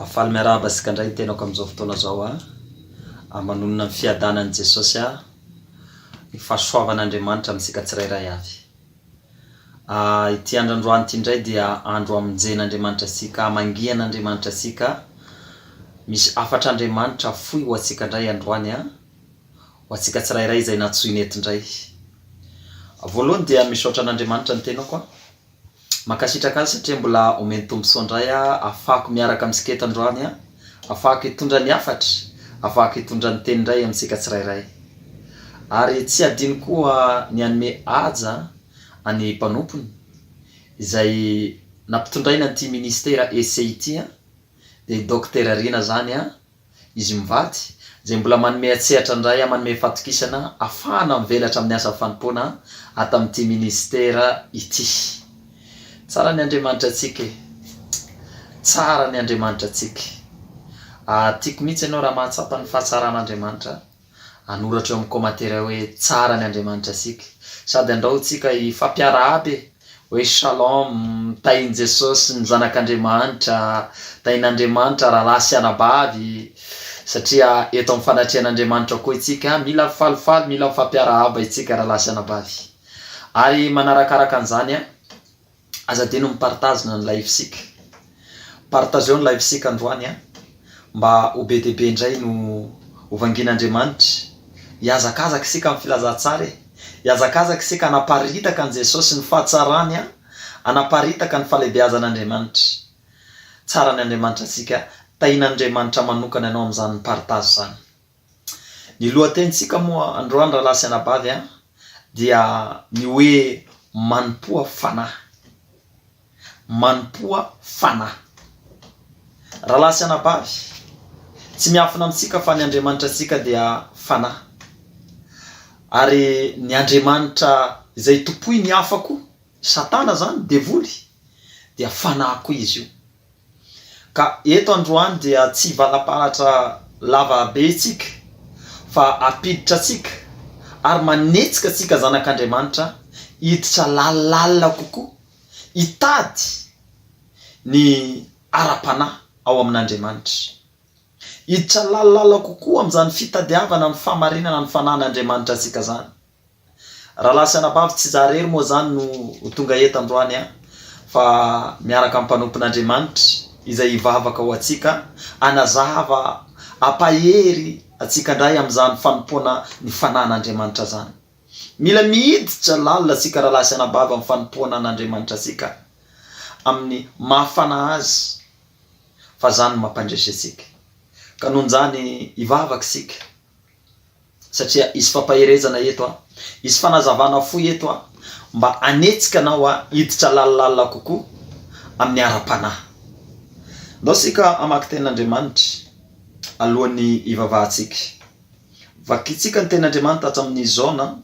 Faly miarahaba antsika indray ny tenako amin'izao fotoana izao a. Manonona ny fiadanan'i Jesosy a, ny fahasoavan'Andriamanitra amintsika tsirairay avy. Ity andro androany ity indray dia andro hamonjen'Andriamanitra antsika, hamangian'Andriamanitra antsika. Misy hafatr'Andriamanitra fohy ho antsika indray androany a, ho antsika tsirairay izay nantsoina eto indray. Voalohany dia misaotra an'Andriamanitra ny tenako a. Mankasitraka azy satria mbola omeny tombontsoa indray aho ahafahako miaraka amintsika eto androany an, ahafahako hitondra ny hafatra, ahafahako hitondra ny teny indray amintsika tsirairay. Ary tsy hadino koa ny hanome haja an'ny mpanompony izay nampitondraina an'ity ministera EC ity an, dia i Docteur Rina izany an, izy mivady, izay mbola manome an-tsehatra indray manome fatokisana afahana mivelatra amin'ny asa fanompoana ato amin'ity ministera ity. Tsara ny Andriamanitra antsika e! Tsara ny Andriamanitra antsika. Tiako mihitsy ianao raha mahatsapa ny fahatsaran'Andriamanitra. Hanoratra eo amin'ny commentaire hoe tsara ny Andriamanitra antsika. Sady andrao tsika hifampiarahaba e! Hoe shalom, tahin'i Jesosy ny zanak'Andriamanitra, tahin'Andriamanitra rahalahy sy anabavy, satria eto amin'ny fanatrehan'Andriamanitra koa itsika, mila mifalifaly, mila mifampiarahaba itsika rahalahy sy anabavy. Ary manarakaraka an'izany an, Aza adino mi partage ny live-sika. Partageo ny live-sika androany an, mba ho be dia be indray no ho vangian'Andriamanitra. Hihazakazaka isika amin'ny filazantsara e! Hihazakazaka isika hanaparitaka an'i Jesosy, ny fahatsarany an, hanaparitaka ny fahalehibeazan'Andriamanitra. Tsara ny Andriamanitra antsika, tahian'Andriamanitra manokana ianao amin'izany mi-partage izany. Ny lohatenintsika moa androany rahalahy sy anabavy an, dia ny hoe manompoa fanahy. Manompoa fanahy. Rahalahy sy anabavy, tsy miafina amintsika fa ny Andriamanitra antsika dia fanahy. Ary ny Andriamanitra izay tompoiny hafa koa, Satana zany, devoly, dia fanahy koa izy io. Ka eto androany dia tsy hivalapalatra lava be isika fa hampiditra antsika ary manetsika antsika zanak'Andriamanitra hiditra lalina kokoa hitady ny ara-panahy ao amin'Andriamanitra. Hiditra lalina kokoa amin'izany fitadiavana ny fahamarinana ny fanahin'Andriamanitra antsika izany. Rahalahy sy anabavy, tsy za rery moa zany no ho tonga eto androany an, fa miaraka amin'ny mpanompon'Andriamanitra izay hivavaka ho antsika, hanazava, hampahery antsika indray amin'izany fanompoana ny fanahin'Andriamanitra zany. Mila miditra lalina antsika rahalahy sy anabavy amin'ny fanompoana an'Andriamanitra antsika, amin'ny maha fanahy Azy, fa zany no mampandresy antsika. Ka nohon'izany hivavaka isika. satria hisy fampaherezana eto an, hisy fanazavana fohy eto an, mba hanetsika anao an hiditra lalindalina kokoa amin'ny ara-panahy. Ndao isika hamaky tenin'Andriamanitra alohan'ny hivavahantsika. Vakintsika ny tenin'Andriamanitra hatramin'ny Jaona,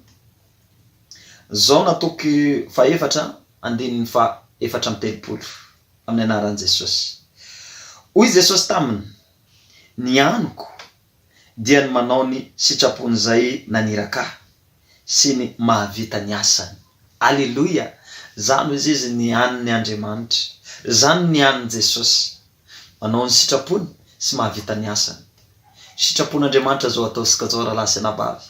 Jaona toko fahefatra andininy faha 34, amin'ny anaran'i Jesosy. Hoy Jesosy taminy, Ny haniko dia ny manao ny sitrapon'izay naniraka ahy sy ny mahavita ny asany. Aleloia! Zany hozy izy ny an'ny Andriamanitra. Zany ny an'i Jesosy. Manao ny sitrapony sy mahavita ny asany. Sitrapon'Andriamanitra zao ataosika zao rahalahy sy anabavy.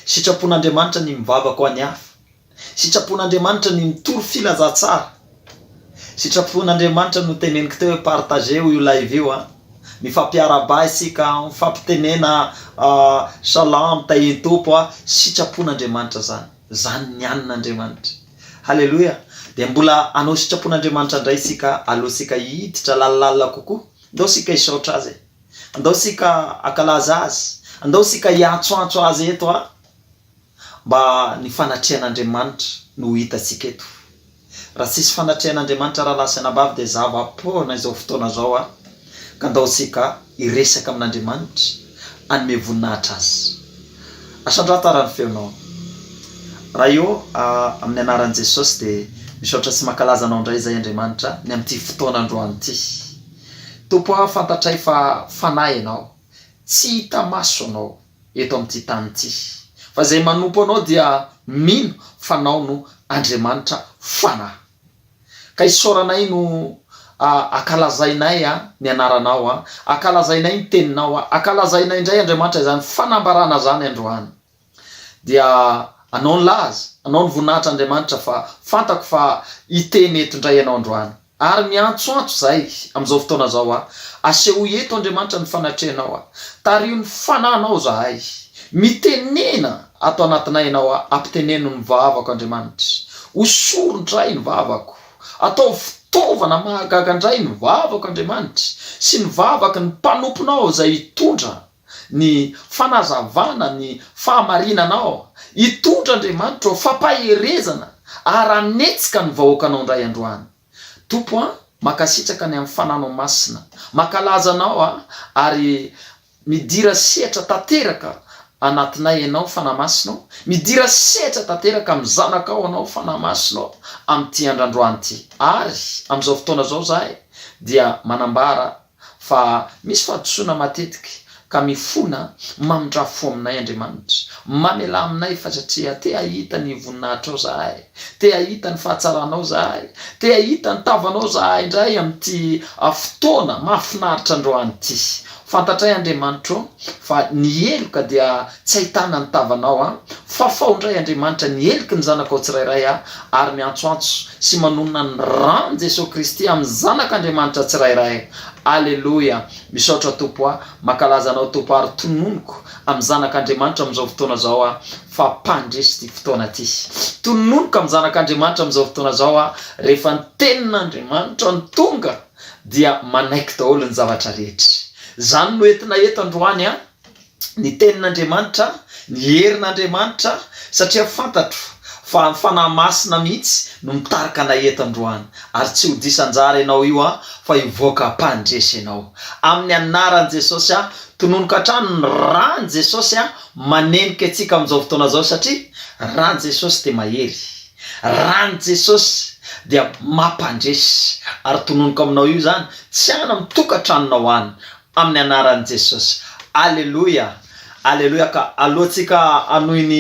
Sitrapon'Andriamanitra ny mivavaka ho an'ny hafa. Sitrapon'Andriamanitra ny mitory filazantsara. Sitrapon'Andriamanitra no teneniko teo hoe partageo io live io an. Mifampiarahaba isika, mifampitenena Shalom, tahian'ny Tompo an. Sitrapon'Andriamanitra zany. Zany ny anin'Andriamanitra. Haleloia. Dia mbola hanao sitrapon'Andriamanitra indray isika alohantsika hiditra lalindalina kokoa. Ndao isika hisaotra Azy e. Andao isika hankalaza Azy. Andao isika hiantsoantso Azy eto an. Mba ny fanatrehan'Andriamanitra no ho hitantsika eto. Raha tsisy fanatrehan'Andriamanitra rahalahy sy anabavy dia zava-poana izao fotoana izao an! Ka andao isika hiresaka amin'Andriamanitra, hanome voninahitra Azy. Asandrato ara ny feonao. Ray ô, amin'ny anaran'i Jesosy dia misaotra sy mankalaza Anao indray izahay Andriamanitra ny amin'ity fotoana androany ity. Tompo a, fantatray fa Fanahy Ianao, tsy hita maso Ianao. eto amin'ity tany ity. Fa izay manompo Anao dia mino fa Anao no Andriamanitra Fanahy. Ka isaoranay no Ankalazainay ny anaranao, ankalazainay ny teninao, ankalazainay indray Andriamanitra izany fanambarana izany androany. Dia anao ny laza, anao ny voninahitra Andriamanitra fa fantako fa hiteny eto indray ianao androany. Ary miantsoantso izahay amin'izao fotoana izao aho. Asehoy eto Andriamanitra ny fanatrehanao aho. Tariho ny fananao izahay. Mitenena ato anatinay ianao aho, ampiteneno ny vavako Andriamanitra. Hosory indray ny vavako. Ataovy fitaovana mahagaga indray ny vavako Andriamanitra sy ny vavaky ny mpanomponao izay hitondra ny fanazavana ny fahamarinanao, hitondra Andriamanitra ô fampaherezana ary hanetsika ny vahoakanao indray androany. Tompo a, mankasitraka ny amin'ny fananao masina, mankalaza anao aho ary midira sehatra tanteraka anatinay Ianao Fanahy Masina ô, midira sehatra tanteraka amin'ny zanakao Anao Fanahy Masina ô amin'ity andro androany ity. Ary amin'izao fotoana izao izahay dia manambara Fa misy fahadisoana matetika ka mifona mamindrà fo aminay Andriamanitra, mamelà aminay fa satria te hahita ny voninahitrao zahay, te hahita ny fahatsaranao zahay, te hahita ny tavanao zahay indray amin'ity fotoana mahafinaritra androany ity. Fantatray Andriamanitro fa ny heloka dia tsy ahitana ny tavanao an! Fafao indray Andriamanitra ny heloky ny zanakao tsirairay an! Ary miantsoantso sy manonona ny ràn'i Jesoa Kristy amin'ny zanak'Andriamanitra tsirairay. Aleloia! Misaotra Tompo a! Mankalaza Anao Tompo ary tononiko amin'ny zanak'Andriamanitra amin'izao fotoana izao aho fa mpandresy ity fotoana ity. Tononiko amin'ny zanak'Andriamanitra amin'izao fotoana izao aho rehefa ny tenin'Andriamanitra no tonga dia manaiky daholo ny zavatra rehetra. Izany no entina eto androany an! Ny tenin'Andriamanitra, ny herin'Andriamanitra, satria fantatro fa ny Fanahy Masina mihitsy no mitarika anay eto androany, ary tsy ho diso anjara ianao io an, fa hivoaka mpandresy ianao. Amin'ny anaran'i Jesosy aho, tononiko hatrany ny ràn'i Jesosy an, manenika antsika amin'izao fotoana izao, satria ràn'i Jesosy dia mahery, ràn'i Jesosy dia mampandresy, ary tononiko aminao io izany, tsy any amin'ny tokantranonao any, Amin'ny anaran'i Jesosy. Aleloia! Aleloia! Ka alohantsika hanohy ny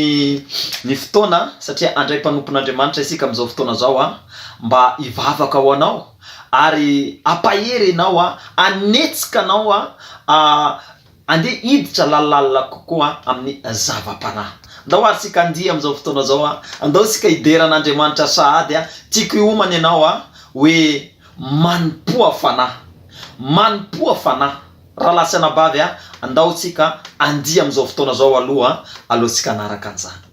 ny fotoana, satria handray mpanompon'Andriamanitra isika amin'izao fotoana izao an, mba hivavaka ho anao, ary hampahery anao an, hanetsika anao an, handeha hiditra lalina kokoa amin'ny zava-panahy. Andao ary isika handihy amin'izao fotoana izao an, andao isika hidera an'Andriamanitra sahady an, tiako hiomana ianao an, hoe manompoa fanahy. Manompoa fanahy. Rahalahy sy anabavy a, andao tsika andia amin'izao fotoana izao aloha, aleo tsika hanaraka an'izany.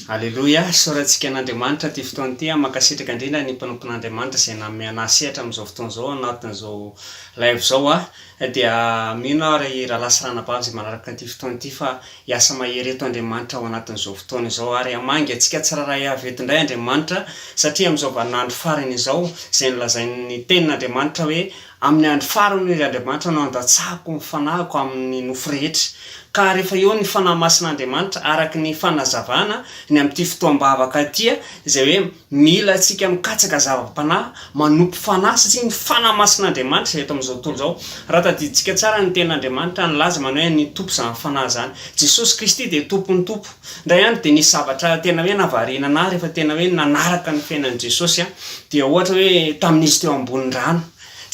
Aleloia, isaorantsika an'Andriamanitra ity fotoana ity, mankasitraka indrindra ny mpanompon'Andriamanitra izay nanome anah sehatra amin'izao fotoana izao anatin'izao live izao ah, dia mino aho ry rahalahy sy ranabavy izay manaraka an'ity fotoana ity fa hiasa mahery eto Andriamanitra ao anatin'izao fotoana izao ary hamangy antsika tsirairay avy eto indray Andriamanitra satria amin'izao vaninandro farany izao izay nolazain'ny tenin'Andriamanitra hoe Amin'ny andro farany, hoy Andriamanitra, no handatsahako ny Fanahiko amin'ny nofo rehetra. Ka rehefa eo ny Fanahy Masin'Andriamanitra, araka ny fanazavana ny amin'ity fotoam-bavaka ity, izay hoe mila antsika mikatsaka zava-panahy, manompo fanahy, satria ny Fanahy Masin'Andriamanitra izay eto amin'izao tontolo izao, raha tadidintsika tsara ny Tenin'Andriamanitra nilaza manao hoe ny Tompo izany Fanahy izany. Jesosy Kristy dia Tompon'ny Tompo. Indray andro dia nisy zavatra tena hoe nahavariana an'ahy rehefa tena hoe nanaraka ny fiainan'i Jesosy aho. Dia ohatra hoe tamin'izy teo ambony rano.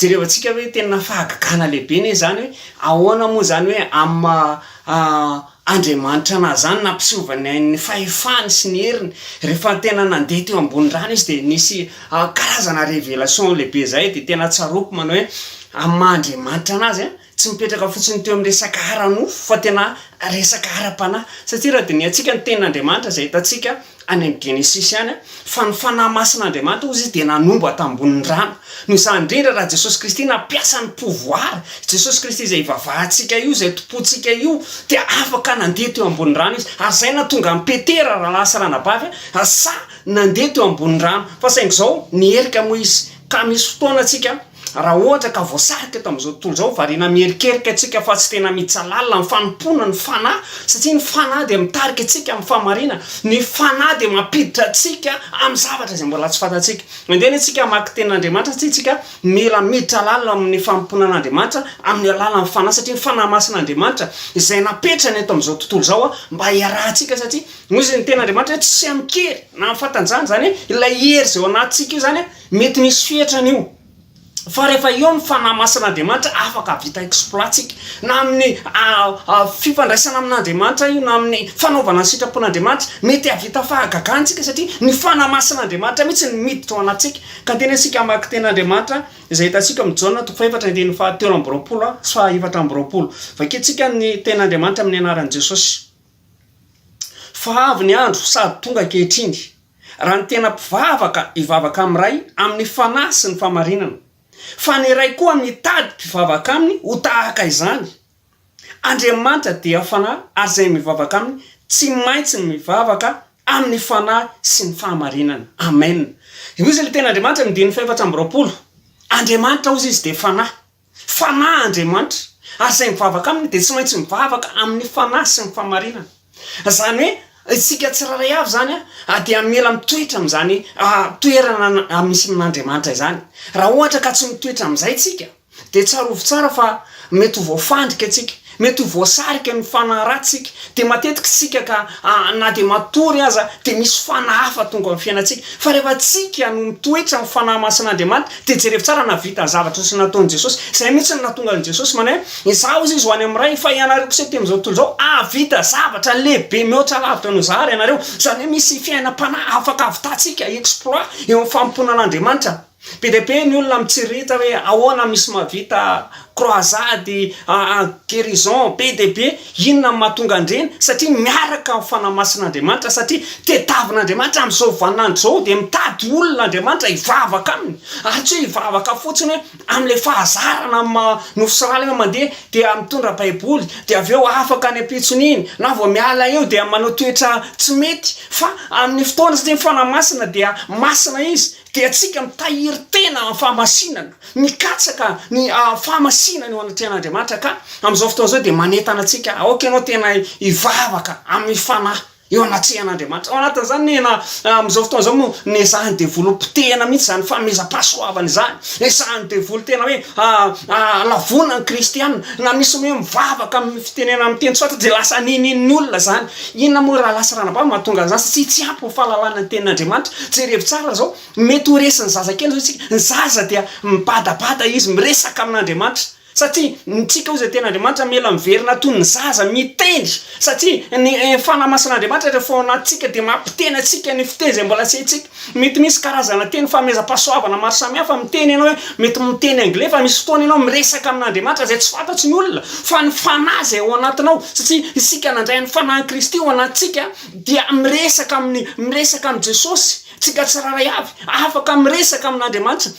Jerevantsika hoe tena fahagagana lehibe anie izany hoe ahoana moa izany hoe amin'ny maha Andriamanitra an'azy izany nampisehovany ny fahefany sy ny heriny. Rehefa tena nandeha teo ambony rano izy dia nisy karazana révélation lehibe izay dia tena tsaroako manao hoe amin'ny maha Andriamanitra an'azy an, Tsy mipetraka fotsiny teo amin'ny resaka ara-nofo fa tena resaka ara-panahy. Satria raha dinihantsika ny tenin'Andriamanitra izay hitantsika any amin'ny Genesisy any, fa ny Fanahy Masin'Andriamanitra hozy izy dia nanomba tambonin'ny rano. Noho izany indrindra raha Jesosy Kristy nampiasa ny pouvoir, Jesosy Kristy izay ivavahantsika io, izay tompointsika io, dia afaka nandeha teo ambonin'ny rano izy. Ary izay nahatonga an'i Petera rahalahy sy ranabavy sahy nandeha teo ambonin'ny rano. Fa saingy izao niherika moa izy. Ka misy fotoana tsika Raha ohatra ka voasarika eto amin'izao tontolo izao, variana mierikerika isika fa tsy tena miditra lalina amin'ny fanompoana ny Fanahy, satria ny Fanahy dia mitarika antsika amin'ny fahamarinana, ny Fanahy dia mampiditra antsika amin'ny zavatra izay mbola tsy fantatsika. Andeha anie isika hamaky tenin'Andriamanitra satria isika mila miditra lalina amin'ny fanompoana an'Andriamanitra amin'ny alalan'ny Fanahy, satria ny Fanahy Masin'Andriamanitra izay napetrany eto amin'izao tontolo izao mba hiarahantsika, satria hoy izy ny tenin'Andriamanitra hoe tsy amin-kery na amin'ny fahatanjahana, izany hoe ilay hery izay ao anatintsika io izany Mety misy fetrany io, fa rehefa eo ny Fanahy Masin'Andriamanitra afaka hahavita exploit tsika, na amin'ny fifandraisana amin'Andriamanitra io na amin'ny fanaovana ny sitrapon'Andriamanitra, mety hahavita fahagagana tsika satria ny Fanahy Masin'Andriamanitra mihitsy no miditra ao anatintsika. Ka tena isika hamaky tenin'Andriamanitra izay hitantsika amin'ny Jaona toko fahefatra andininy fahatelo amby roapolo sy fahaefatra amby roapolo. Vakintsika ny tenin'Andriamanitra amin'ny anaran'i Jesosy. Fa avy ny andro sady tonga ankehitriny Raha ny tena mpivavaka hivavaka amin'ny Ray amin'ny fanahy sy ny fahamarinana. Fa ny Ray koa mitady mpivavaka aminy ho tahaka izany. Andriamanitra dia fanahy ary izay mivavaka aminy tsy maintsy mivavaka amin'ny fanahy sy ny fahamarinana. Amen. Hoy izy ilay tenin'Andriamanitra amin'ny andininy fahefatra amby roapolo, Andriamanitra hozy izy dia fanahy. Fanahy Andriamanitra, ary izay mivavaka Aminy dia tsy maintsy mivavaka amin'ny fanahy sy ny fahamarinana. Izany hoe isika tsirairay avy izany dia mila mitoetra amin'izany toerana misy amin'Andriamanitra izany. Raha ohatra ka tsy mitoetra amin'izay isika dia tsarovy tsara fa mety ho voafandrika isika, mety ho voasarika ny fanahy ratsy isika, dia matetika isika ka na dia matory aza dia misy fanahy hafa tonga ao amin'ny fiainantsika. Fa rehefa tsika no mitoetra amin'ny Fanahy Masin'Andriamanitra dia jerevo tsara nahavita ny zavatra sy nataon'i Jesosy. Izay mihitsy no nahatonga an'i Jesosy manao hoe, Izaho hozy izy ho any amin'ny Ray, fa ianareo kosa ety amin'izao tontolo izao hahavita zavatra lehibe mihoatra lavitra noho izaho ary ianareo. Izany hoe misy fiainam-panahy afaka havitantsika exploit eo amin'ny fanompoana an'Andriamanitra. Be dia be ny olona mitsiriritra hoe ahoana misy mahavita croisade, guérison, be dia be, inona no mahatonga an'ireny? Satria miaraka amin'ny Fanahy Masin'Andriamanitra, satria tediavin'Andriamanitra amin'izao vaninandro izao dia mitady olona Andriamanitra hivavaka aminy, ary tsy hoe hivavaka fotsiny hoe amin'ilay fahazarana amin'ny maha nofo sy rà ilay hoe mandeha dia mitondra baiboly dia avy eo afaka any ampitsony iny na vao miala eo dia manao toetra tsy mety fa amin'ny fotoana satria ny Fanahy Masina dia masina izy Dia antsika mitahiry tena amin'ny fahamasinana, mikatsaka ny fahamasinana eo anatrehan'Andriamanitra ka amin'izao fotoana izao dia manentana antsika, aoka ianao tena hivavaka amin'ny fanahy eo anatrehan'Andriamanitra. Ao anatin'izany ny na amin'izao fotoana izao moa nezahan'ny devoly ho potehina mihitsy izany fanomezam-pahasoavana izany, nezahan'ny devoly tena hoe lavona ny kristiana, na misy hoe mivavaka amin'ny fitenenana amin'ny teny tsy fantatra dia lasa nininin'ny olona izany. Inona moa rahalahy sy ranabavy mahatonga an'izany satria tsy ampy ny fahalalana ny tenin'Andriamanitra. Jerevo tsara izao, mety ho resin'ny zazakely izao isika, ny zaza dia mibadabada izy miresaka amin'Andriamanitra. Satria ny tsika hoy izay tenin'Andriamanitra mila miverina toy ny zaza miteny satria ny Fanahy Masin'Andriamanitra rehefa ao anatintsika dia mampiteny antsika ny fiteny izay mbola tsy haintsika. Mety misy karazana teny fanomezam-pahasoavana maro samihafa miteny ianao hoe mety miteny anglais fa misy fotoana ianao miresaka amin'Andriamanitra izay tsy fantatry ny olona fa ny Fanahy izay ao anatinao satria isika nandray ny Fanahin'i Kristy ao anatintsika dia miresaka amin'ny miresaka amin'i Jesosy tsika tsirairay avy afaka miresaka amin'Andriamanitra.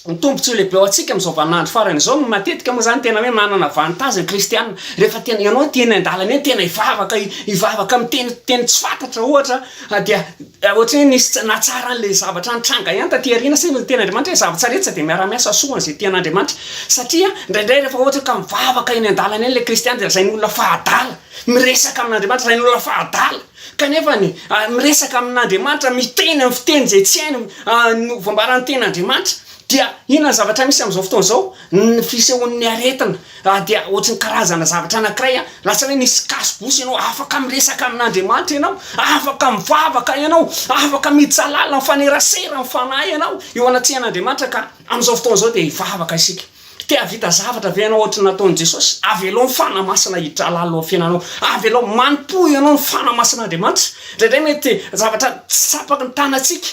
Ny tombontsoa lehibe ho antsika amin'izao vaninandro farany izao, matetika moa izany tena hoe manana avantage ny kristiana, rehefa tena ianao teny an-dalana eny tena hivavaka hivavaka amin'ny teny teny tsy fantatra ohatra dia ohatran'ny hoe nisy nahatsara an'ilay zavatra nitranga ihany taty aoriana satria ny tenin'Andriamanitra hoe zavatra rehetra dia miara-miasa soa ho an'izay tia an'Andriamanitra satria indraindray rehefa ohatra ka mivavaka eny an-dalana eny ilay kristiana dia lazain'ny olona fa adala, miresaka amin'Andriamanitra lazain'ny olona fa adala. Kanefa ny miresaka amin'Andriamanitra, miteny amin'ny fiteny izay tsy hainy no voambaran'ny tenin'Andriamanitra, dia inona ny zavatra misy amin'izao fotoana izao? Ny fisehoan'ny aretina dia ohatry ny karazana zavatra anankiray, lasa hoe nisy cache-bouche ianao, afaka miresaka amin'Andriamanitra ianao, afaka mivavaka ianao, afaka miditra lalina mifanerasera amin'ny fanahy ianao eo anatrehan'Andriamanitra ka amin'izao fotoana izao dia hivavaka isika. Te hahavita zavatra ve ianao ohatry ny nataon'i Jesosy? Avelao ny Fanahy Masina hiditra lalina ao amin'ny fiainanao. Avelao manompoa ianao ny Fanahy Masin'Andriamanitra. Indraindray mety zavatra tsy tsapaky ny tanantsika.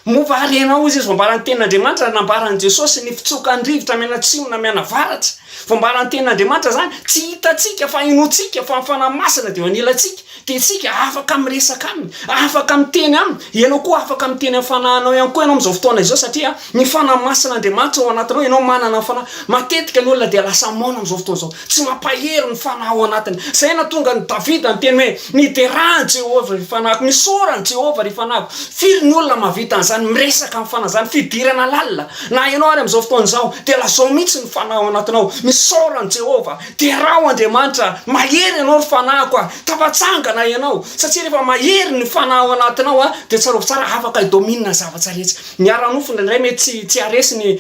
Moa va renao hoy izy voambaran'ny Tenin'Andriamanitra raha nambaran'i Jesosy ny fitsokan'ny rivotra mianatsimo na mianavaratra? Voambaran'ny Tenin'Andriamanitra izany, tsy hitantsika fa inoantsika fa ny Fanahy Masina dia eo anilantsika. Dia isika afaka miresaka aminy, afaka miteny aminy, ianao koa afaka miteny amin'ny fanahinao ihany koa ianao amin'izao fotoana izao satria ny Fanahy Masin'Andriamanitra ao anatinao, ianao manana ny Fanahy. Matetika ny olona dia lasa moana amin'izao fotoana izao, tsy mampahery ny fanahy ao anatiny. Izay nahatonga an'i Davida niteny hoe, Miderà an'i Jehovah ry fanahiko, misaora an'i Jehovah ry fanahiko. Firy ny olona mahavita an'izany, miresaka amin'ny fanahy izany, fidirana lalina. Na ianao ary amin'izao fotoana izao, dia lazao mihitsy ny fanahy ao anatinao, misaora an'i Jehovah. Derao Andriamanitra, mahery ianao ry fanahiko a, tafatsangana ianao, satria rehefa mahery ny fanahy ao anatinao a, dia tsarovy tsara afaka hi-domine ny zavatra rehetra. Ny ara-nofo indraindray mety tsy tsy haharesy ny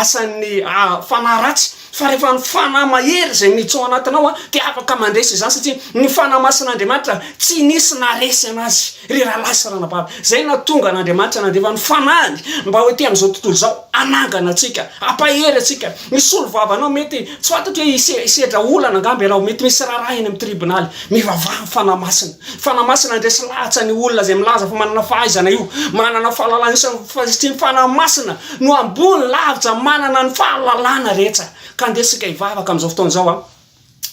asan'ny fanahy ratsy, fa rehefa ny fanahy mahery izay miditra ao anatinao a, dia afaka mandresy izany satria ny Fanahy Masin'Andriamanitra tsy nisy naharesy anazy. Ry rahalahy sy ranabavy, izay nahatonga an'Andriamanitra nandefa ny Fanahiny mba ho ety amin'izao tontolo izao, hanangana antsika, hampahery antsika. Misolo vava anao, mety tsy fantatro hoe hisedra olana angamba ianao, mety misy raharaha eny amin'ny tribonaly. Mivavaha amin'ny Fanahy Masina. Fanahy Masina handresy lahatra ny olona izay milaza fa manana fahaizana io, manana fahalalana io, satria ny Fanahy Masina no ambony lavitra manana ny fahalalana rehetra. Ka andeha isika hivavaka amin'izao fotoana izao an.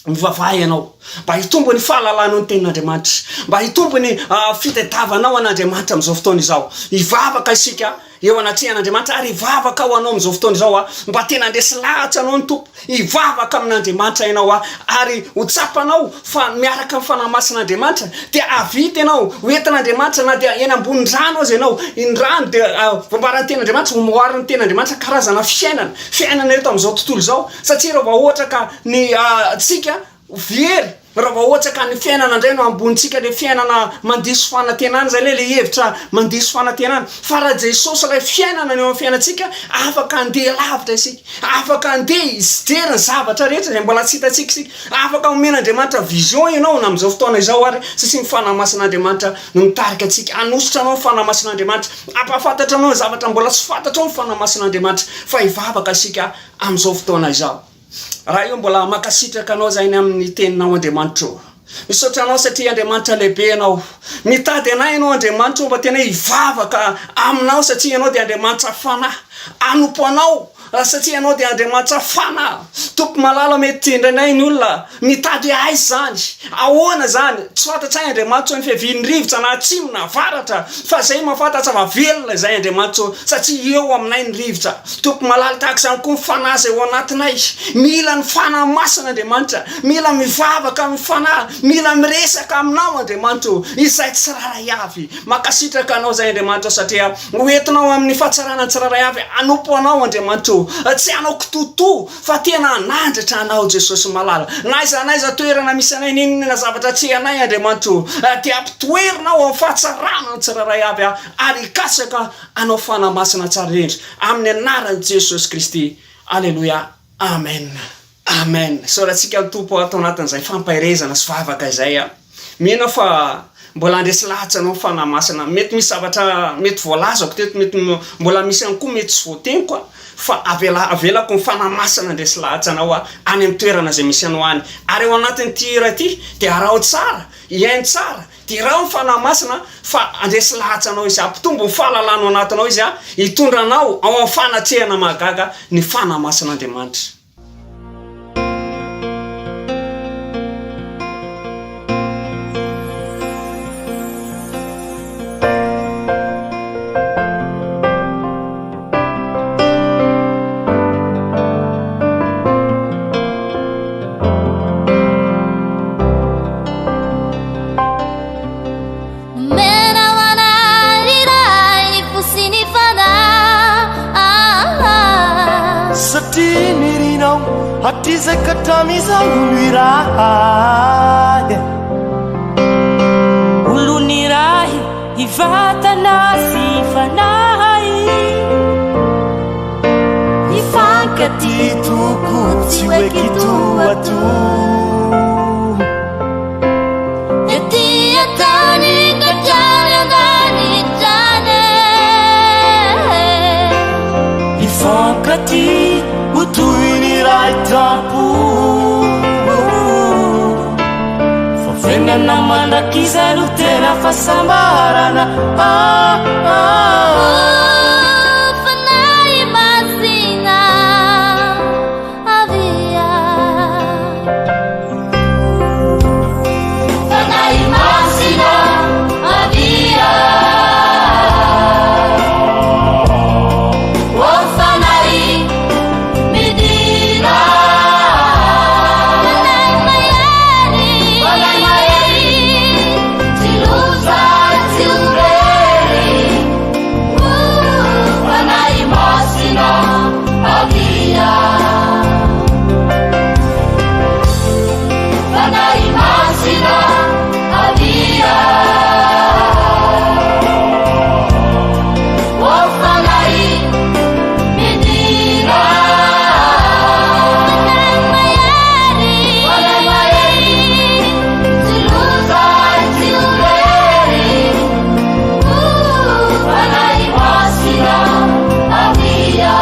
Mivavaha ianao mba hitombo ny fahalalanao ny Tenin'Andriamanitra, mba hitombo ny fitadiavanao an'Andriamanitra amin'izao fotoana izao. Hivavaka isika eo anatrehan'Andriamanitra ary hivavaka ho anao amin'izao fotoana izao aho, mba tena handresy lahatra anao ny Tompo. Hivavaka amin'Andriamanitra ianao aho ary ho tsapanao fa miaraka amin'ny Fanahy Masin'Andriamanitra dia hahavita ianao ho entin'Andriamanitra na dia eny ambonin'ny rano aza ianao. Ny rano dia voambaran'ny Tenin'Andriamanitra, oharin'ny Tenin'Andriamanitra karazana fiainana, fiainana eto amin'izao tontolo izao. Satria raha vao ohatra ka ny antsika very, raha vao ohatra ka ny fiainana indray no ambonintsika, le fiainana mandiso fanantenana zay le le hevitra mandiso fanantenana, fa raha Jesosy ilay fiainana no eo amin'ny fiainantsika, afaka handeha lavitra isika, afaka handeha hijery ny zavatra rehetra izay mbola tsy hitantsika isika, afaka omen'Andriamanitra vision ianao na amin'izao fotoana izao ary, satria ny Fanahy Masin'Andriamanitra no mitarika antsika, hanosotra anao ny Fanahy Masin'Andriamanitra, hampahafantatra anao ny zavatra mbola tsy fantatrao ny Fanahy Masin'Andriamanitra, fa hivavaka isika amin'izao fotoana izao. Ray o, mbola mankasitraka Anao izahay ny amin'ny Teninao Andriamanitra o. Misaotra Anao satria Andriamanitra lehibe Ianao. Mitady anay Ianao Andriamanitra o mba tena hivavaka Aminao satria Ianao dia Andriamanitra Fanahy. Hanompo Anao satria Ianao dia Andriamanitra Fanahy. Tompo malala mety indraindray ny olona mitady hoe aiza izany, ahoana izany, tsy fantatray Andriamanitra o ny fiavian'ny rivotra na atsimo na avaratra fa izay mahafantatra fa velona izay Andriamanitra o satria eo aminay ny rivotra. Tompo malala, tahaka izany koa ny Fanahy izay ao anatinay. Mila ny Fanahy Masina Andriamanitra. Mila mivavaka amin'ny Fanahy. Mila miresaka Aminao Andriamanitra o, izay tsirairay avy. Mankasitraka Anao izahay Andriamanitra o, satria ho entinao amin'ny fahatsarana ny tsirairay avy hanompo Anao Andriamanitra o. Tsy hanao kitoatoa fa tena hanandratra Anao Jesosy malala. Na aiza na aiza toerana misy anay, n'inon'inona zavatra atrehanay Andriamanitra o, dia ampitoerinao amin'ny fahatsarana ny tsirairay avy ary hikatsaka Anao Fanahy Masina tsara indrindra amin'ny anaran'i Jesosy Kristy Aleloia Amen Amen Isaorantsika ny Tompo ato anatin'izay fampaherezana sy vavaka izay a. Mino aho fa Mbola handresy lahatra anao ny Fanahy Masina. Mety misy zavatra mety voalazako teto, mety mbola misy ihany koa mety tsy voateniko an, fa avela avelako ny Fanahy Masina handresy lahatra anao any amin'ny toerana izay misy anao any. Ary ao anatin'ity hira ity dia araho tsara, hihaino tsara, Derao ny Fanahy Masina fa handresy lahatra anao Izy, hampitombo ny fahalalana ao anatinao Izy, hitondra anao ao amin'ny fanatrehana mahagaga ny Fanahy Masin'Andriamanitra. Nomena ho anay ny Ray ny fo sy ny fanahy. Satria nirinao hatrizay ka hatramin'izao no iray. Olon'iray hivatana sy fanahy. Hifankatia tokoa tsy hoe kitoatoa. Ety an-tany ka hatrany an-danitra any. Hifankatia ho toy ny iray tampo. Fa fiainana mandrakizay no tena fahasambarana. Ah, ah. Oh, Fanahy Masina, avia. Fanahy Masina, avia. Oh, Fanahy, midina. Fanahy mahery, Fanahy mahery, tsy loza, tsy ho very. Oh, Fanahy Masina, avia. Fanahy Masina, avia. Oh, Fanahy, midina. Fanahy mahery, Fanahy mahery, tsy loza, tsy ho very. Oh, Fanahy Masina, avia.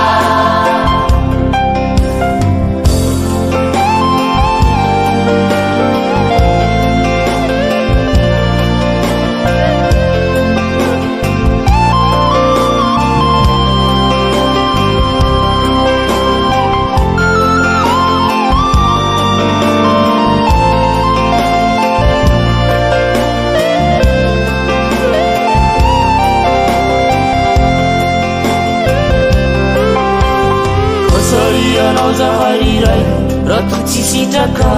Kosarianao zahay iray raha to tsy sitraka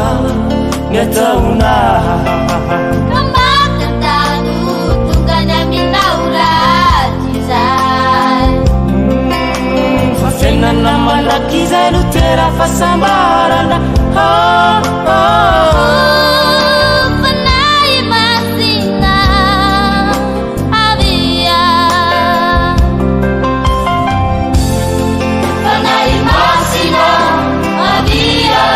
ny ataona. Kamakatano tonga ny aminao rahatrizay. Fa fiainana mandrakizay no tena fahasambarana. Ah, ah. Oh, Fanahy Masina, avia. Fanahy Masina, avia.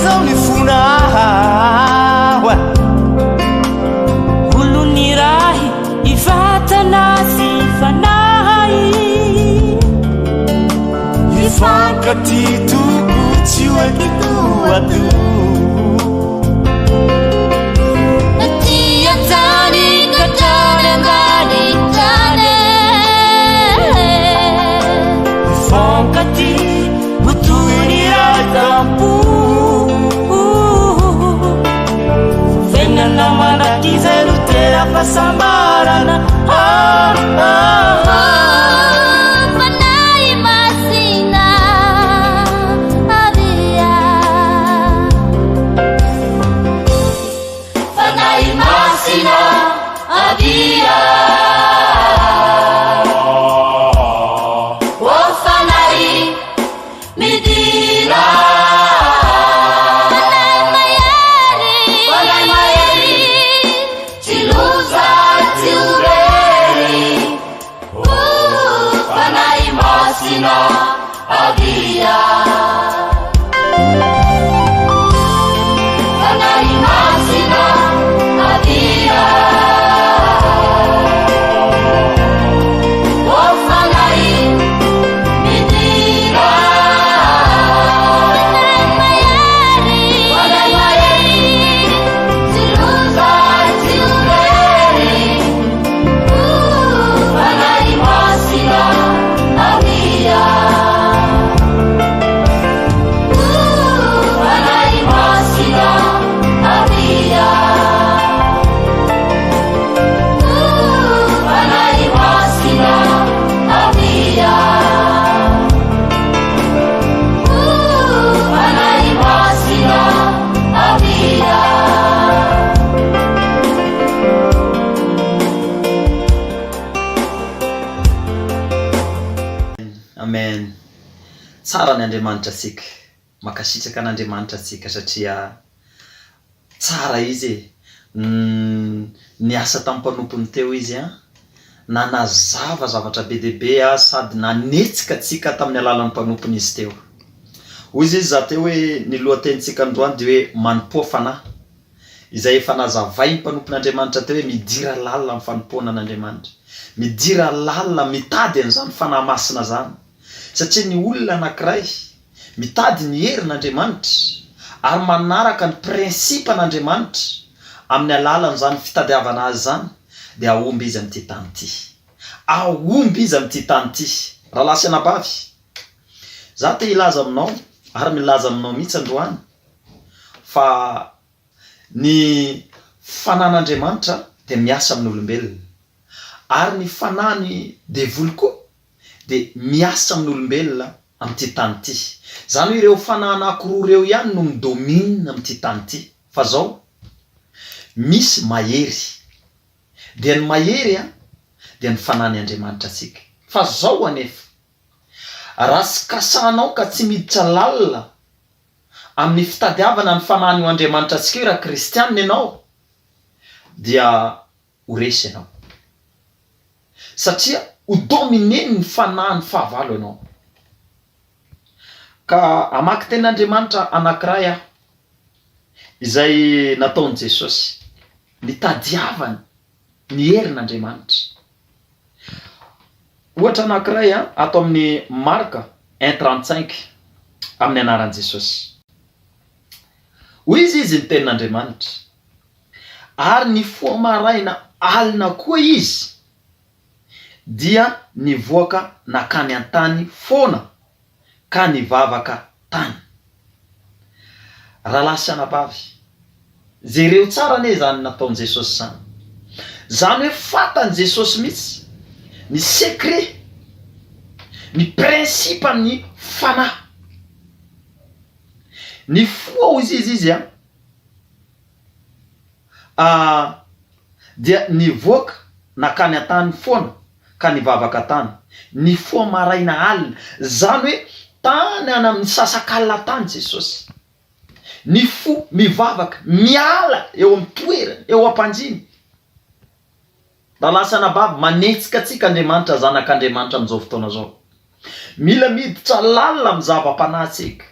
zao ny fonao. Olon'ny iray hivatana sy fanahy. Hifankatia toko tsy ho kitoatoa. Aty an-tany ka hatrany ambany tany. Hifankatia ho toy ny iray tampo. Fiainana mandrakizay no tena fahasambarana. Ah, ah, ah. Fanahy Masina avia. Fanahy Masina avia. Oh Fanahy midira. Fanahy mahery, Fanahy mahery, tsy loza tsy ho very. Oh Fanahy Masina avia. Fanahy Masina avia. Oh Fanahy midira. Fanahy mahery, Fanahy mahery, tsy loza tsy ho very. Oh Fanahy Masina avia. Oh Fanahy Masina avia. Oh Fanahy Masina avia. Oh Fanahy Masina avia. Amen. Tsara ny Andriamanitra antsika. Mankasitraka an'Andriamanitra antsika satria tsara Izy e. Niasa tamin'ny mpanompony teo Izy an. Nanazava zavatra be dia be an, sady nanetsika antsika tamin'ny alalan'ny mpanompony Izy teo. Hoy izy za teo hoe ny lohatenintsika androany dia hoe manompoa fanahy. Izay efa nazavain'ny mpanompon'Andriamanitra teo hoe midira lalina amin'ny fanompoana an'Andriamanitra. Midira lalina mitady an'izany Fanahy Masina izany. Satria ny olona anankiray mitady ny herin'Andriamanitra ary manaraka ny principe an'Andriamanitra amin'ny alalan'izany fitadiavana Azy izany dia hahomby izy amin'ity tany ity. Hahomby izy amin'ity tany ity. Rahalahy sy anabavy, za te hilaza aminao ary milaza aminao mihitsy androany fa ny fanan'Andriamanitra dia miasa amin'ny olombelona ary ny fanan'ny devoly koa dia miasa amin'ny olombelona amin'ity tany ity. Izany hoe ireo fanahy anankiroa ireo ihany no mi-domine amin'ity tany ity. Fa zao, misy mahery. Dia ny mahery an, dia ny fanahin' Andriamanitra antsika. Fa zao anefa, raha tsy kasanao ka tsy miditra lalina amin'ny fitadiavana ny fanahin'io Andriamanitra antsika io raha kristianina ianao, dia ho resy ianao. Satria ho dominer-n'ny fanahin'ny fahavalo ianao. Ka hamaky tenin'Andriamanitra anankiray aho, izay nataon'i Jesosy, nitadiavany ny herin'Andriamanitra. Ohatra anankiray ato amin'ny Marka un 35, amin'ny anaran'i Jesosy. Hoy izy izy ny tenin'Andriamanitra, Ary nifoha maraina alina koa izy, dia nivoaka nankany an-tany foana ka nivavaka tany. Rahalahy sy anabavy, jereo tsara anie izany nataon'i Jesosy izany. Izany hoe fantan'i Jesosy mihitsy ny secret, ny principe-n'ny fanahy. Nifoha hoy izy izy an. A Dia nivoaka nankany an-tany foana ka nivavaka tany, nifoha maraina alina, izany hoe tany any amin'ny sasak'alina tany Jesosy. Nifoha, mivavaka, miala eo amin'ny toerany, eo am-pandriana. Rahalahy sy anabavy, manetsika antsika Andriamanitra, zanak'Andriamanitra amin'izao fotoana izao. Mila miditra lalina amin'ny zava-panahy tsika.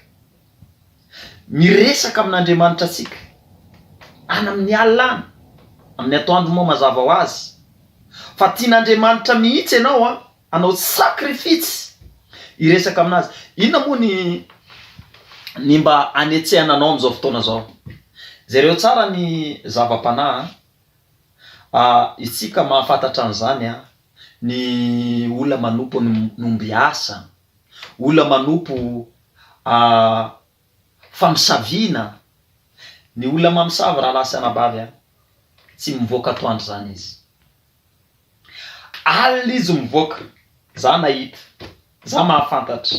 Miresaka amin'Andriamanitra antsika. Any amin'ny alina any. Amin'ny atoandro moa mazava ho azy. Fa tian'Andriamanitra mihitsy ianao an, hanao sacrifice hiresaka aminazy. Inona moa ny ny mba hanetsehana anao amin'izao fotoana izao? Jereo tsara ny zava-panahy an. Ah, isika mahafantatra an'izany an, ny olona manompo ny ombiasa, olona manompo famosaviana, ny olona mamosavy rahalahy sy anabavy an, tsy mivoaka atoandro izany izy. Alina izy mivoaka, za nahita, za mahafantatra.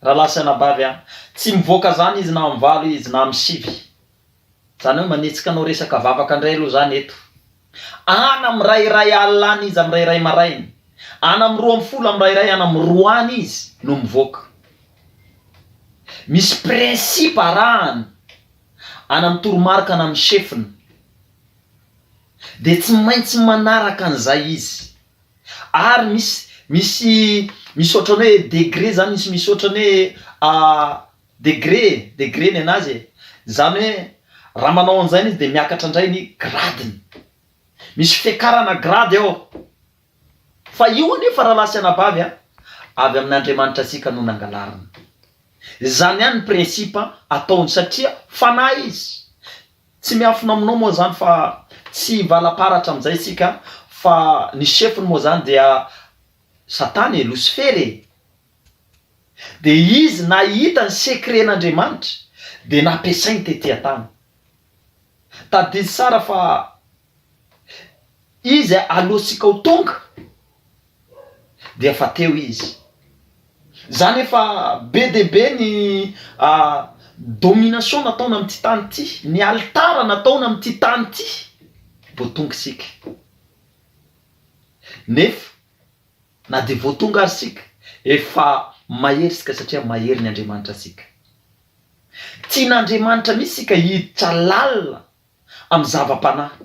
Rahalahy sy anabavy an, tsy mivoaka izany izy na amin'ny valo izy na amin'ny sivy. Zany hoe manetsika anao resaka vavaka ndray aloha zany eto. Any am ray iray alina any izy am ray iray maraina. Any am 12 am ray iray any am roa any izy no mivoaka. Misy principe arahany any am toromarika any am chef-ny. De tsy maintsy manaraka an'izay izy. Ary misy misy misy ohatran'ny hoe degré zany misy misy ohatran'ny hoe Degré e, degré ny anazy e! Zany hoe raha manao an'izany izy dia miakatra indray ny grade-ny. Misy fiakarana grade ao. Fa io anefa rahalahy sy anabavy a, avy amin'Andriamanitra antsika no nangalarina. Izany ihany ny principe ataony satria fanahy izy. Tsy miafina aminao moa zany fa tsy hivalaparatra amin'izay isika fa ny chef-ny moa zany dia satana e, losifera e! Dia izy nahita ny secret-n'Andriamanitra dia nampiasainy tety an-tany. Tadidio tsara fa izy alohantsika ho tonga dia efa teo izy. Zany efa be dia be ny domination nataony amin'ity tany ity, ny alitara nataony amin'ity tany ity vao tonga isika. Nefa Na dia vao tonga ary isika, efa mahery isika satria mahery ny Andriamanitra antsika. Tian'Andriamanitra mihitsy isika hiditra lalina amin'ny zava-panahy.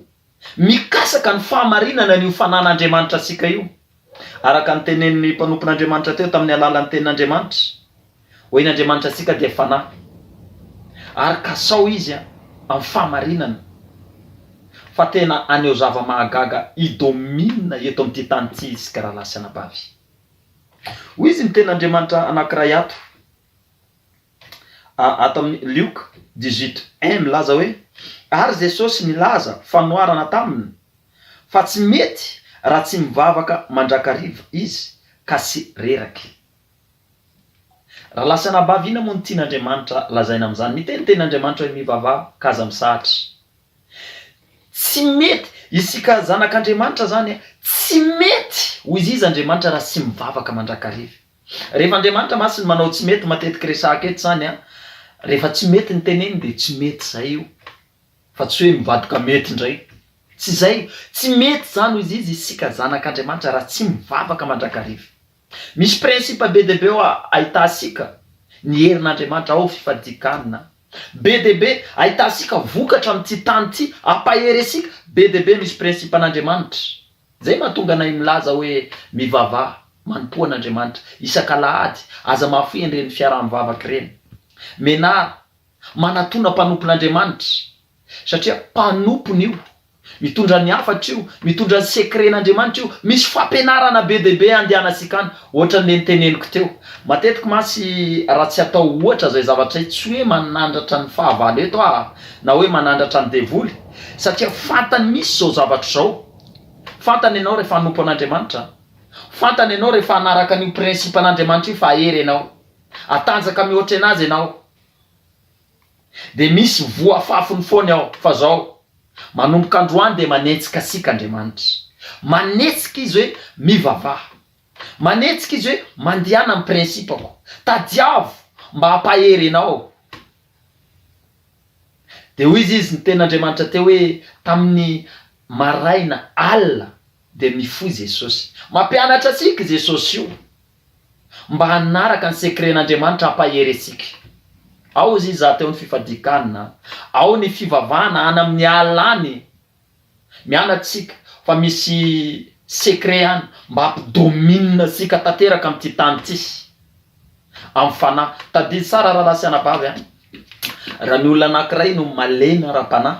Mikasaka ny fahamarinana an'io fanan'Andriamanitra antsika io. Araka ny tenenin'ny mpanompon'Andriamanitra teo tamin'ny alalan'ny tenin'Andriamanitra, hoe ny Andriamanitra antsika dia fanahy, ary kasao Izy amin'ny fahamarinana. Fa tena haneho zava-mahagaga hi-domine eto amin'ity tany ity isika rahalahy sy anabavy. Hoy izy ny tenin'Andriamanitra anankiray ato, ato amin'ny Lioka 18 un milaza hoe, Ary Jesosy nilaza fanoharana taminy fa tsy mety raha tsy mivavaka mandrakariva izy ka tsy reraky. Rahalahy sy anabavy inona moa no tian'Andriamanitra lazaina amin'izany? Miteny ny tenin'Andriamanitra hoe mivavaha ka aza misahatra. Tsy mety, isika zanak'Andriamanitra zany tsy mety ho izy izy Andriamanitra raha tsy mivavaka mandrakariva. Rehefa Andriamanitra mantsy no manao tsy mety matetiky resahako eto zany an, rehefa tsy mety ny teneniny dia tsy mety zay io fa tsy hoe mivadika mety indray. Tsy zay, tsy mety zany ho izy izy isika zanak'Andriamanitra raha tsy mivavaka mandrakariva. Misy principe be dia be ao ahitantsika ny herin'Andriamanitra ao fifadian-kanina. Be dia be ahitantsika vokatra amin'ity tany ity, hampahery antsika, be dia be misy principe an'Andriamanitra. Izay mahatonga anay milaza hoe mivavaha, manompoa an'Andriamanitra isak'alahady, aza mahafoy an'ireny fiaraha-mivavaka ireny. Menara, manatona mpanompon'Andriamanitra. Satria mpanompony io, mitondra ny hafatra io, mitondra ny secret-n'Andriamanitra io, misy fampianarana be dia be andehanantsika any, ohatran'le noteneniko teo. Matetiky mantsy raha tsy atao ohatra izay zavatra izay, tsy hoe manandratra ny fahavalo eto aho, na hoe manandratra ny devoly, satria fantany misy izao zavatra izao, fantany ianao rehefa hanompo an'Andriamanitra, fantany ianao rehefa hanaraka an'io principe-n'Andriamanitra io fa hahery ianao, hatanjaka mihoatra anazy ianao. Dia misy voa afafiny foana ao, fa zao, manomboka androany dia manetsika antsika Andriamanitra. Manetsika Izy hoe mivavaha. Manetsika Izy hoe mandehana amin'ny principe-ko. Tadiavo mba hampahery anao. Dia hoy izy izy nitenin'Andriamanitra teo hoe tamin'ny maraina alina dia mifoha Jesosy. Mampianatra antsika i Jesosy io. Mba hanaraka ny secret-n'Andriamanitra hampahery antsika. Ao izy izaho teo ny fifadian-kanina, ao ny fivavahana any amin'ny alina any, mianatra isika fa misy secret any mba hampi-domine antsika tanteraka amin'ity tany ity, amin'ny fanahy. Tadidy tsara rahalahy sy anabavy a! Raha ny olona anankiray no malemy ara-panahy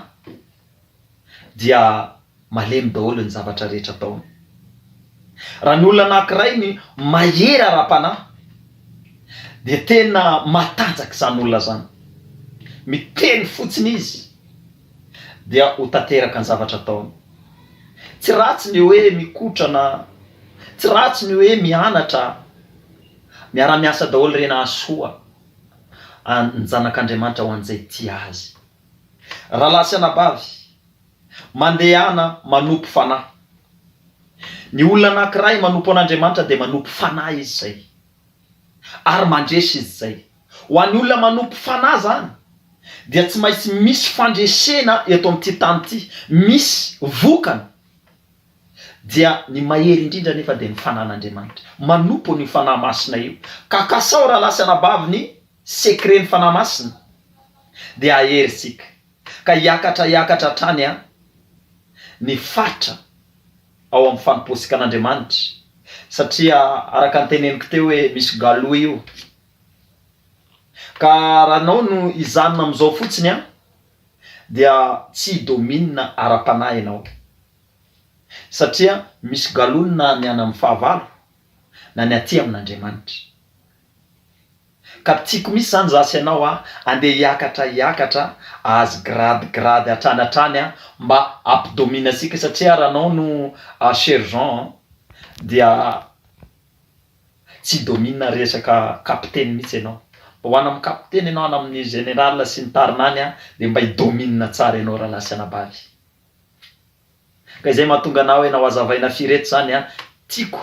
dia malemy daholo ny zavatra rehetra ataony. Raha ny olona anankiray ny mahery ara-panahy dia tena matanjaka izany olona izany. Miteny fotsiny izy dia ho tanteraka ny zavatra ataony. Tsy ratsy ny hoe mikotrana, tsy ratsy ny hoe mianatra, miara-miasa daholo ireny hahasoa ny zanak'Andriamanitra ho an'izay tia azy. Rahalahy sy anabavy, mandehana manompo fanahy. Ny olona anankiray manompo an'Andriamanitra dia manompo fanahy izy izay. Ary mandresy izy izay. Ho an'ny olona manompo fanahy izany dia tsy maintsy misy fandresena eto amin'ity tany ity, misy vokany. Dia ny mahery indrindra anefa dia ny fanan'Andriamanitra. Manompo an'io Fanahy Masina io. Ka kasao rahalahy sy anabavy ny secret ny Fanahy Masina dia hahery isika. Ka hiakatra hiakatra hatrany an ny faritra ao amin'ny fanompoantsika an'Andriamanitra. Satria araka ny teneniko teo hoe misy galop io. Ka raha anao no hijanona amin'izao fotsiny an dia tsy hi-domine ara-panahy ianao. Satria misy galona na ny any amin'ny fahavalo na ny aty amin'Andriamanitra. Ka tiako mihitsy zany za sy ianao a, andeha hiakatra hiakatra ahazo grade grade hatrany hatrany a, mba hampidomina antsika satria raha anao no sergent dia tsy hi-domine resaka kapiteny mihitsy ianao. Mba ho any amin'ny kapiteny ianao, any amin'ny général sy ny tariny any a, dia mba hi-domine tsara ianao rahalahy sy anabavy. Ka izay mahatonga anah hoe nao hazavaina firy eto zany an, tiako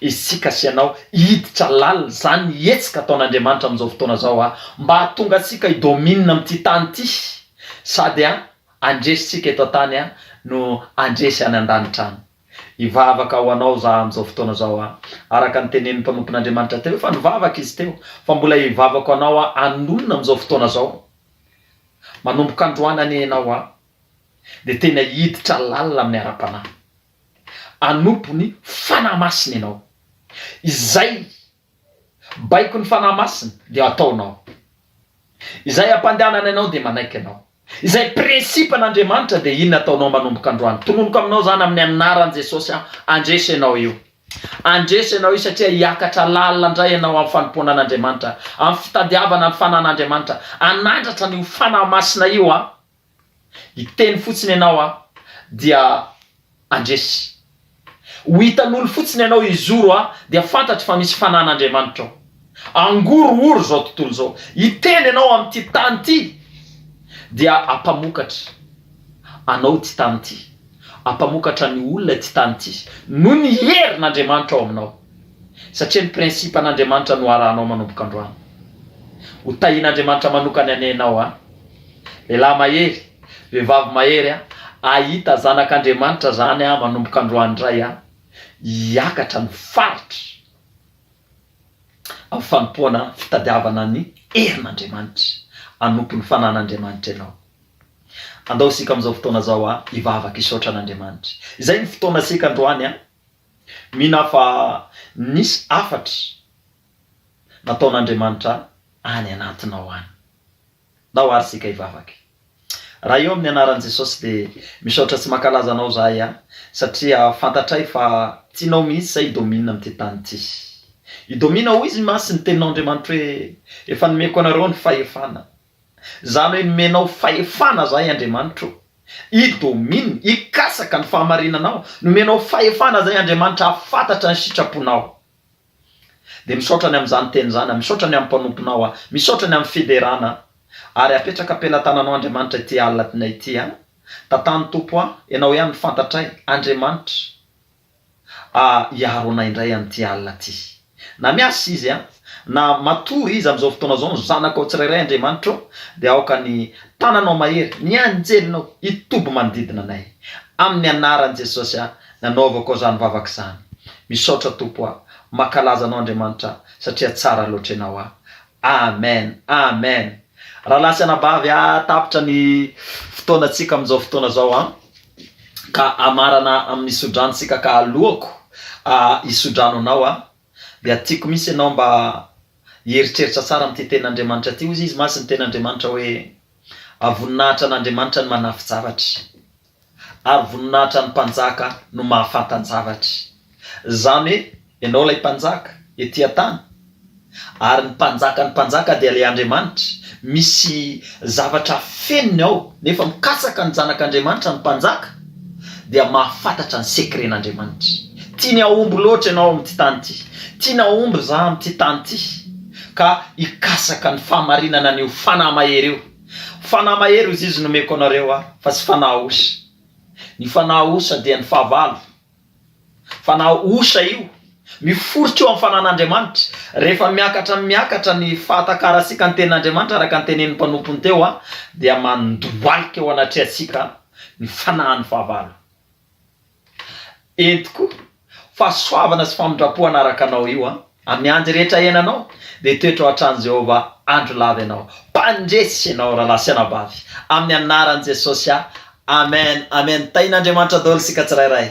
isika sy ianao hiditra lalina zany hetsika ataon'Andriamanitra amin'izao fotoana zao an, mba hahatonga antsika hi domine amin'ity tany ity sady an handresy tsika eto an-tany an no handresy any an-danitra any. Hivavaka ho anao za amin'izao fotoana zao an, araka ny tenenin'ny mpanompon'Andriamanitra teo, efa nivavaka izy teo fa mbola hivavaka ho anao aho hanonona amin'izao fotoana zao. Manomboka androany anie ianao an, dia tena hiditra lalina amin'ny ara-panahy. Hanompo ny Fanahy Masina ianao. Izay baikon'ny Fanahy Masina dia ataonao. Izay ampandehanana ianao dia manaiky ianao. Izay principe an'Andriamanitra dia iny ataonao manomboka androany. Tononiko aminao izany amin'ny anaran'i Jesosy aho, handresy ianao io. Handresy ianao io satria hiakatra lalina indray ianao amin'ny fanompoana an'Andriamanitra, amin'ny fitadiavana ny fanan'Andriamanitra. Hanandratra an'io Fanahy Masina io aho. Hiteny fotsiny ianao aho dia handresy. Ho hitan'olo fotsiny ianao hizoro aho dia fantatro fa misy fanan'Andriamanitra ao. Hangorohoro izao tontolo izao. Hiteny ianao amin'ity tany ity dia hampamokatra anao ity tany ity. Hampamokatra ny olona ity tany ity noho ny herin'Andriamanitra ao aminao. Satria ny principe an'Andriamanitra no arahanao manomboka androany. Ho tahian'Andriamanitra manokana anie ianao an! Lehilahy mahery, vehivavy mahery an! Hahita zanak'Andriamanitra zany aho manomboka androany indray an! Hiakatra ny faritra amin'ny fanompoana fitadiavana ny herin'Andriamanitra. Hanompo ny fanan'Andriamanitra ianao. Andao isika amin'izao fotoana izao an, hivavaka hisaotra an'Andriamanitra. Izay ny fotoanantsika androany an! Mino aho fa nisy hafatra nataon'Andriamanitra any anatinao any. Ndao ary isika hivavaka. Ray eo amin'ny anaran'i Jesosy dia misaotra sy mankalaza anao izahay a, satria fantatray fa tianao mihitsy izay hi-domine amin'ity tany ity. Hi-domine hoy izy mantsy ny teninao Andriamanitra hoe efa nomeko anareo ny fahefana. Izany hoe nomenao fahefana izahay Andriamanitra o. Hi-domine, hikasaka ny fahamarinanao. Nomenao fahefana izahay Andriamanitra hahafantatra ny sitraponao. Dia misaotra ny amin'izany teny izany aho, misaotra ny amin'ny mpanomponao aho, misaotra ny amin'ny fiderana ary apetraka am-pelatananao Andriamanitra ity alina ity an! Tantano Tompo an, Ianao ihany no fantatray, Andriamanitra a, hiaro anay indray amin'ity alina ity. Na miasa izy an, na matory izy amin'izao fotoana izao, ny zanakao tsirairay Andriamanitra ô, dia aoka ny tananao mahery, ny anjelinao hitoby manodidina anay. Amin'ny anaran'i Jesosy aho, Nanaovako izany vavaka izany. Misaotra Tompo a! Mankalaza Anao Andriamanitra satria tsara loatra Ianao a! Amen! Amen! Rahalahy sy anabavy a! Tapitra ny fotoanantsika amin'izao fotoana izao a! Ka hamarana amin'ny sodrano tsika ka aloako hisodrano anao a! Dia tiako mihitsy ianao mba. hieritreritra tsara amin'ity tenin'Andriamanitra ity. Hozy izy mantsy ny tenin'Andriamanitra hoe, Voninahitra an'Andriamanitra ny manafin-javatra, ary voninahitra ny mpanjaka no mahafantan-javatra. Izany hoe ianao ilay mpanjaka ety an-tany, ary ny mpanjakan'ny mpanjaka dia ilay Andriamanitra, misy zavatra afeniny ao, nefa mikatsaka ny zanak'Andriamanitra ny mpanjaka dia mahafantatra ny secret-n'Andriamanitra. Tiany hahomby loatra ianao amin'ity tany ity, tiany hahomby za amin'ity tany ity, ka hikatsaka ny fahamarinana an'io fanahy mahery io. Fanahy mahery hozy izy nomeko anareo aho fa tsy fanahy osa. Ny fanahy osa dia ny fahavalo. Fanahy osa io, miforitra eo amin'ny fanan'Andriamanitra. Rehefa miakatra miakatra ny fahatakarantsika ny tenin'Andriamanitra araka ny tenenin'ny mpanompony teo dia mandohalika eo anatrehantsika ny fanahin'ny fahavalo. Entiko fahasoavana sy famindram-po hanaraka anao io an! Amin'ny andro rehetra iainanao dia hitoetra ao an-tranon'i Jehovah andro lava ianao. Mpandresy ianao rahalahy sy anabavy. Amin'ny anaran'i Jesosy aho. Amen amen. Tahin'Andriamanitra daholo isika tsirairay.